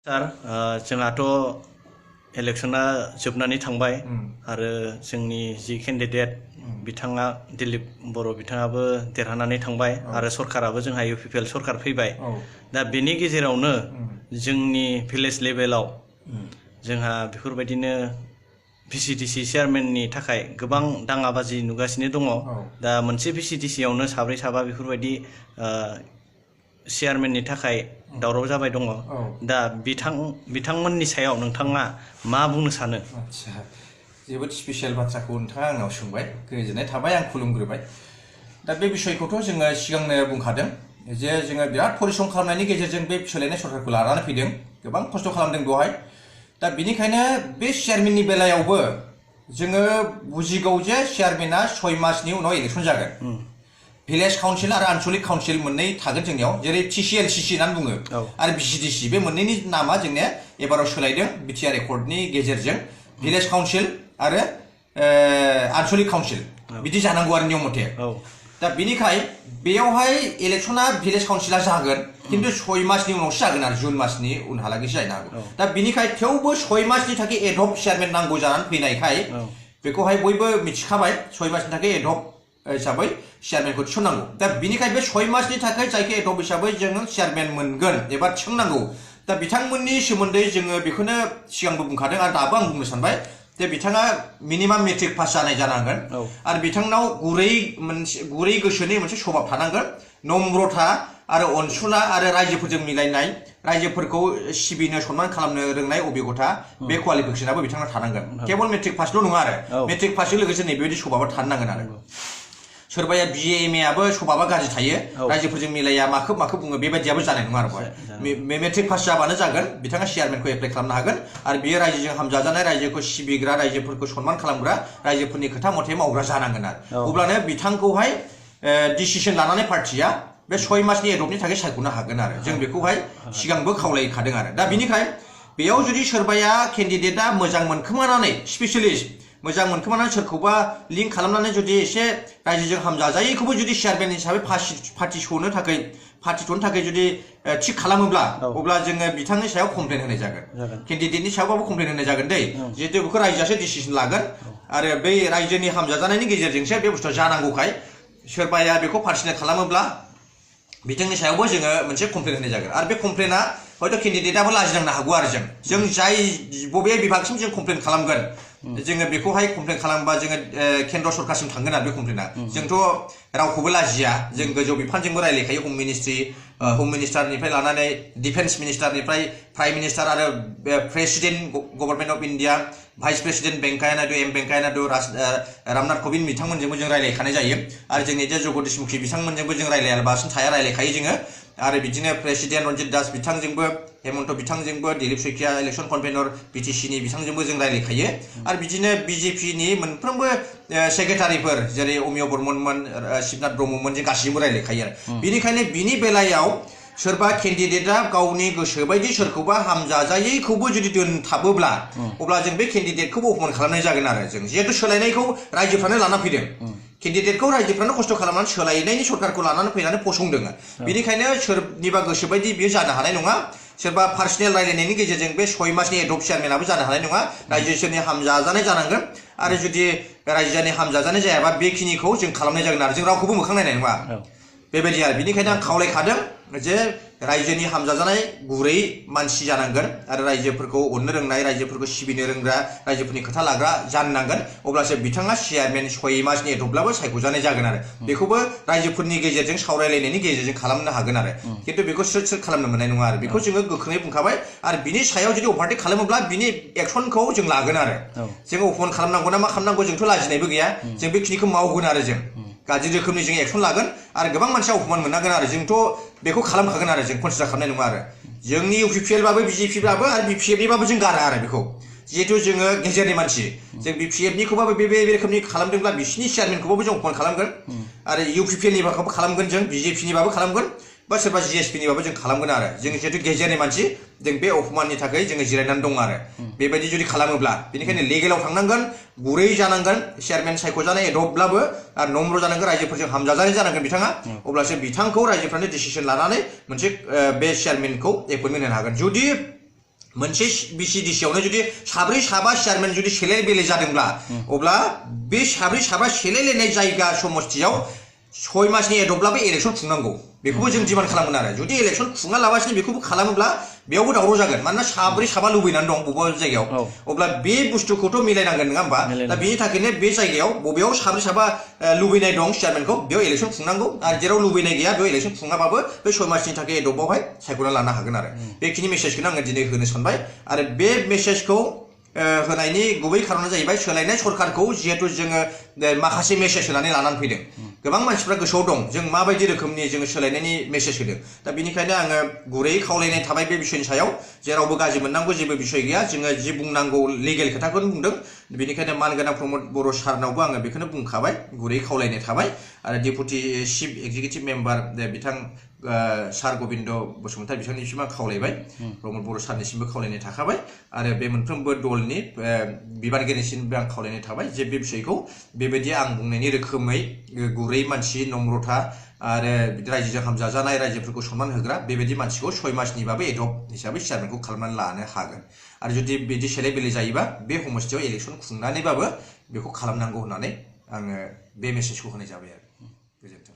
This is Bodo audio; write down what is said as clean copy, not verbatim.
सार जोंहाथ' इलेक्शना जोबनानै थांबाय आरो जोंनि जि केन्डिडेट बिथाङा दिलीप बर' बिथाङाबो देरहानानै थांबाय आरो सरकाराबो जोंहा UPPL सरकार फैबाय। दा बेनि गेजेरावनो जोंनि भिलेज लेभेलाव जोंहा बेफोरबायदिनो VCDC चेयारमेननि थाखाय गोबां दाङाबाजि नुगासिनो दङ। दा मोनसे VCDC आवनो साब्रै साबा बेफोरबायदि चेयारमेननि थाखाय दावराव जाबाय दङ। दा बिथांमोननि सायाव नोंथाङा मा बुंनो सानो? आच्छा, जोबोद स्पेसियेल बाथ्राखौ नोंथाङा आंनाव सोंबाय, गोजोननाय थाबाय, आं खुलुमग्रोबाय। दा बे बिषयखौथ' जोङो सिगांनो बुंखादों जे जोङो बिराद परिश्रम खालामनायनि गेजेरजों बे सोलायनाय सरकारखौ लानानै फैदों, गोबां खस्थ' खालामदों बेवहाय। दा बेनिखायनो बे चेयारमेननि बेलायावबो जोङो बुजिगौ जे चेयारमेना 6 मासनि उनाव इलेक्शन जागोन। भिलेज काउन्सिल आरो आनसलिक काउन्सिल मोननै थागोन जोंनियाव, जेरै TCLCC होननानै बुङो आरो VCDC, बे मोननैनि नामा जोंनिया एबाराव सोलायदों BTR एकर्डनि गेजेरजों। भिलेज काउन्सिल आरो आनसलिक काउन्सिल बिदि जानांगौ आरो नियम मथे। दा बेनिखाय बेयावहाय इलेक्शना भिलेज काउन्सिला जागोन, खिन्थु 6 मासनि उनावसो जागोन आरो जुन मासनि उनहालागैसो जानो हागौ। दा बेनिखाय थेवबो 6 मासनि थाखाय एडहक चेयारमेन नांगौ जानानै फैनायखाय बेखौहाय बयबो मिथिखाबाय 6 मासनि थाखाय एडहक हिसाबै चेयारमेनखौ थिसननांगौ। दा बेनिखाय बे 6 मासनि थाखाय जायखि एडहक हिसाबै जोङो चेयारमेन मोनगोन एबा थिसननांगौ। दा बिथांमोननि सोमोन्दै जोङो बेखौनो सिगांबो बुंखादों आरो दाबो आं बुंनो सानबाय जे बिथाङा मिनिमाम मेट्रिक पास जानाय जानांगोन आरो बिथांनाव गुरै गोसोनि मोनसे स्वभाब थानांगोन, नम्रता आरो अनसुला आरो रायजोफोरजों मिलायनाय, रायजोफोरखौ सिबिनो सनमान खालामनो रोंनाय अबिगथा, बे क्वालिफिकेसनाबो बिथांना थानांगोन। केवल मेट्रिक पासल' नङा आरो, मेट्रिक पासजों लोगोसे नैबेबायदि स्वभाबा थानो नांगोन आरो। सोरबाया BA MA आबो स्वभाबा गाज्रि थायो, रायजोफोरजों मिलाया, माखो बुङो, बेबायदियाबो जानाय नङा आरो बेवहाय। मेट्रिक पास जाबानो जागोन, बिथाङा चेयारमेनखौ एप्लाइ खालामनो हागोन आरो बियो रायजोजों हामजाजानाय, रायजोखौ सिबिग्रा, रायजोफोरखौ सनमान खालामग्रा, रायजोफोरनि खोथा मथे मावग्रा जानांगोन आरो। अब्लानो बिथांखौहाय डिसिसन लानानै पार्टिया बे 6 मासनि एडहकनि थाखाय सायख'नो हागोन आरो। जों बेखौहाय सिगांबो खावलायखादों आरो। दा बेनिखाय बेयाव जुदि सोरबाया केन्डिडेटआ मोजां मोनखोमानानै, स्पेसियलिस्ट मोजां मोनखोमानानै सोरखौबा लिंक खालामनानै जुदि एसे रायजोजों हामजाजायैखौबो जुदि चेयारमेन हिसाबै पार्टि थ'नो थाखाय जुदि थिक खालामोब्ला, अब्ला जोङो बिथांनि सायाव कमप्लेन होनाय जागोन, केन्डिडेटनि सायावबाबो कमप्लेन होनाय जागोन दै, जिहेतु बेखौ रायजोआसो डिसिसन लागोन आरो बै रायजोनि हामजाजानायनि गेजेरजोंसो बे बुस्थुआ जानांगौखाय सोरबाया बेखौ पार्सनेल खालामोब्ला बिथांनि सायावबो जोङो मोनसे कमप्लेन होनाय जागोन आरो बे कमप्लेना हयथ' केन्डिडेटआबो लाजिनांनो हागौ आरो जों जाय बबे बिभागसिम जों कमप्लेन खालामगोन, जोङो बेखौहाय कमप्लेन खालामबा जोङो केन्द्र सरकारसिम थांगोन आरो बे कमप्लेना। जोंथ' रावखौबो लाजिया, जों गोजौ बिफानजोंबो रायलायखायो, हम मिनिस्टारनिफ्राय लानानै डिफेन्स मिनिस्टारनिफ्राय प्राइम मिनिस्टार आरो president government of India, vice president Venkaiah Naidu, Venkaiah Naidu, Ramnath Kovind बिथांमोनजोंबो जों रायलायखानाय जायो आरो जोंनि जे जगदीश मुखी बिथांमोनजोंबो जों रायलायालाबासिनो थाया, रायलायखायो जोङो आरो बिदिनो president Ranjit Das बिथांजोंबो, Hemant बिथांजोंबो, Dilip Saikia election convenor BTCनि बिथांजोंबो जों रायलायखायो आरो बिदिनो BJPनि मोनफ्रोमबो सेक्रेटारिफोर जेरै अमिय बर्मनमोन, शिबनाथ ब्रह्ममोन, जों गासिबो रायलायखायो आरो। बेनिखायनो बिनि बेलायाव सोरबा केन्डिडेटआ गावनि गोसो बायदि सोरखौबा हामजाजायैखौबो जुदि दोनथाबोब्ला, अब्ला जों बे केन्डिडेटखौबो अपमान खालामनाय जागोन आरो। जों जिहेतु सोलायनायखौ रायजोफ्रानो लाना फैदों, केन्डिडेटखौ रायजोफ्रानो खस्थ' खालामनानै सोलायनायनि सरकारखौ लानानै फैनानै फसंदों, बेनिखायनो सोरनिबा गोसो बायदि बियो जानो हानाय नङा। सोरबा पार्सनेल रायलायनायनि गेजेरजों बे 6 मासनि एडहक चेयारमेनाबो जानो हानाय नङा, रायजोनि हामजाजानाय जानांगोन आरो जुदि रायजोनि हामजाजानाय जायाबा बेखिनिखौ जों खालामनाय जागोन आरो, जों रावखौबो मोखां नायनाय नङा, बेबायदि आरो। बेनिखायनो आं खावलायखादों जे रायजोनि हामजाजानाय गुरै मानसि जानांगोन आरो रायजोफोरखौ अननो रोंनाय, रायजोफोरखौ सिबिनो रोंग्रा, रायजोफोरनि खोथा लाग्रा जानो नांगोन, अब्लासो बिथाङा चेयारमेन 6 मासनि एडहकब्लाबो सायख'जानाय जागोन आरो। बेखौबो रायजोफोरनि गेजेरजों सावरायलायनायनि गेजेरजों खालामनो हागोन आरो, खिन्थु बेखौ सोर खालामनो मोननाय नङा आरो। बेखौ जोङो गोख्रोङै बुंखाबाय आरो बिनि सायाव जुदि अभारटेक खालामोब्ला बिनि एक्सनखौ जों लागोन आरो। जोङो अपमान खालामनांगौ ना मा खालामनांगौ जोंथ' लाजिनायबो गैया, जों बेखिनिखौ मावगोन आरो। जों गाज्रि रोखोमनि जों एक्सन लागोन आरो गोबां मानसिया अपमान मोननांगोन आरो, जोंथ' बेखौ खालामखागोन आरो, जों कनसिडार खालामनाय नङा आरो। जोंनि UPPL बाबो BJP बाबो आरो BPF जों गारा आरो बेखौ, जिहेतु जोङो गेजेरनि मानसि, जों BPF-निखौबाबो बे रोखोमनि खालामदोंब्ला बिसिनि चेयारमेनखौबाबो जों अपमान खालामगोन आरो UPPL-निबाबो खालामगोन, जों BJP-निबाबो खालामगोन बा सोरबा GSP-निबाबो जों खालामगोन आरो। जों जिहेतु गेजेरनि मानसि, जों बे अपमाननि थाखाय जोङो जिरायनानै दं आरो बेबायदि जुदि खालामोब्ला। बेनिखायनो लिगेलाव थांनांगोन, गुरै जानांगोन, चेयारमेन सायख'जानाय एडहकब्लाबो आरो नम्र जानांगोन, रायजोफोरजों हामजाजानाय जानांगोन बिथाङा, अब्लासो बिथांखौ रायजोफ्रानो डिसिसन लानानै मोनसे बे चेयारमेनखौ एपइन्टमेन्ट होनो हागोन। जुदि मोनसे बिसिडिसियावनो जुदि साब्रै साबा चेयारमेन जुदि सेलेक्ट बेले जादोंब्ला अब्ला बे साब्रै साबा सेलेक्ट जायगा समस्तियाव 6 मासनि एदबब्लाबो इलेक्सन खुंनांगौ बेखौबो जों डिमान्ड खालामगोन आरो जुदि इलेक्सन खुङा लाबासिनो बेखौबो खालामोब्ला बेयावबो दावराव जागोन मानोना साब्रै साबा लुबैनानै दं बबेबा जायगायाव अब्ला बे बुस्थुखौथ' मिलायनांगोन नङा होमबा दा बेनि थाखायनो बे जायगायाव बबेयाव साब्रै साबा लुबैनाय दं चेयारमेनखौ बेयाव इलेक्सन खुंनांगौ आरो जेराव लुबैनाय गैया बेयाव इलेक्सन खुङाबाबो बे 6 मासनि थाखाय एदबावहाय सायख'ना लानो हागोन आरो बेखिनि मेसेजखौनो आङो दिनै होनो सानबाय आरो बे मेसेजखौ होनायनि गुबै खारना जाहैबाय सोलायनाय सरकारखौ जिहेतु जोङो माखासे मेसेज होनानै लानानै फैदों गोबां मानसिफ्रा गोसोआव दं जों माबायदि रोखोमनि जोङो सोलायनायनि मेसेज होदों दा बेनिखायनो आङो गुरैयै खावलायनाय थाबाय बे बिषयनि सायाव जेरावबो गाज्रि मोननांगौ जेबो बिषय गैया जोङो जि बुंनांगौ लिगेल खोथाखौनो बुंदों बेनिखायनो मानगोनां प्रमद बर' सारनावबो आङो बेखौनो बुंखाबाय गुरैयै खावलायनाय थाबाय आरो डेपुटि चिफ एक्जिकिउटिभ मेम्बार बिथां सार गबिन्द बसुमतारी बिथांनिसिम आं खावलायबाय प्रमद बर' सारनिसिमबो खावलायनाय थाखाबाय आरो बे मोनफ्रोमबो दलनि बिबानगिरिनिसिमबो आं खावलायनाय थाबाय जे बे बिषयखौ बेबायदि आं बुंनायनि रोखोमै गुरै मानसि नम्रता आरो रायजोजों हामजाजानाय रायजोफोरखौ सनमान होग्रा बेबायदि मानसिखौ 6 मासनिबाबो एदब हिसाबै चेयारमेनखौ खालामनानै लानो हागोन आरो जुदि बिदि सेलेक्ट बेले जायोबा बे समस्तियाव इलेक्सन खुंनानैबाबो बेखौ खालामनांगौ होननानै आङो बे मेसेजखौ होनाय जाबाय आरो गोजोन्थों।